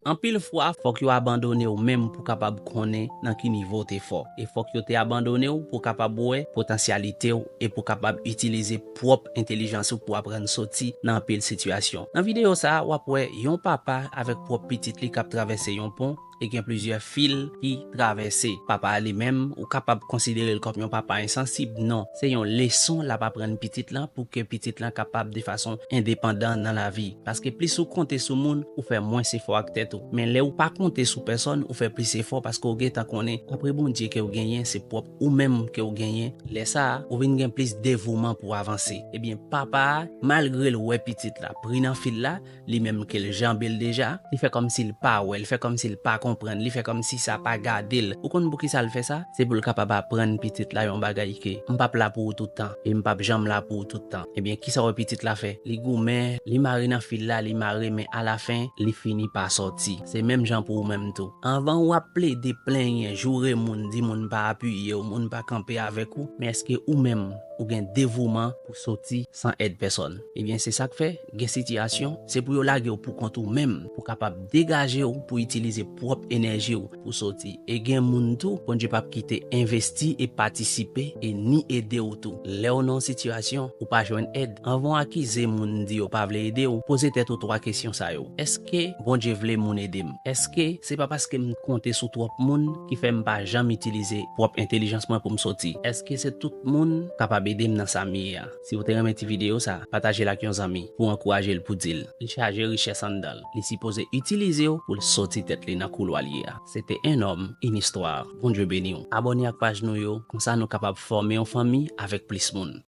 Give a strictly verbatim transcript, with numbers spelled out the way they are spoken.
Anpil fwa, fòk yo abandone w menm pou kapab konnen nan ki nivo w te fò. E fòk yo te abandone w pou kapab wè potansyalite w e pou kapab itilize pwòp entèlijans ou pou aprann soti nan anpil sitiyasyon. Nan videyo sa a, w ap wè yon papa avèk pwòp pitit li k ap travèse yon pon e gen plizyè fil ki travèse. Papa a li menm, ou kapab konsidere l kòm yon papa ensansib? Non, se yon leson l ap aprann pitit lan pou ke pitit lan kapab de fason endepandan nan lavi. Paske plis ou konte sou moun, ou fè mwens efò ak tèt ou. Men lè ou pa konte sou pèsòn, ou fè plis efò paske ou gentan konnen, apre Bondye ke w genyen, se pwòp ou menm ke w genyen. Lè sa a, ou vin gen plis devouman pou w avanse. Ebyen, papa a, malgre l wè pitit la pri nan fil la, li menm ke l janbe l deja, li fè kòmsi l pa wè, li fè kòmsi l pa konprann, li fè kòmsi sa pa gade l. Ou konn poukisa l fè sa? Se pou l kapab aprann pitit la yon bagay ke m p ap la pou ou tout tan, e m p ap janm la pou ou tout tan. Ebyen, kisa w wè pitit la fè? Li goumen, li mare nan fil la, li mare, men alafen, li fini pa sòti. Se menm jan pou ou menm tou. Anvan w ap plede plenyen, joure moun, di moun pa apiye w, moun pa kanpe avèk ou, men èske ou menm, ou gen devouman pou soti san èd pèsòn? Ebyen, se sa k fè, gen sitiyasyon, se pou yo lage w pou kont ou menm, pou kapab degaje w, pou itilize pwòp enèji w pou soti. E gen moun tou, Bondye p ap kite envesti e patisipe e ni ede w tou. Lè w nan yon sitiyasyon, ou pa jwenn èd, anvan w akize moun, di yo pa vle ede w, poze tèt ou twa kesyon sa yo. Èske Bondye vle moun ede m? Èske se pa paske m konte sou twòp moun ki fè m pa janm itilize pwòp entèlijans mwen pou m soti? Èske se tout moun kapab ede m nan sa m ye a? Si w te renmen ti videyo sa, pataje l ak yon zanmi pou ankouraje l, pou di l li chaje richès anndan l. Li sipoze itilize w pou l soti tèt li nan koulwa l ye a. Se te un homme, une histoire. Bondye beni w. Abòne ak paj nou yo, konsa nou kapab fòme yon fanmi avèk plis moun.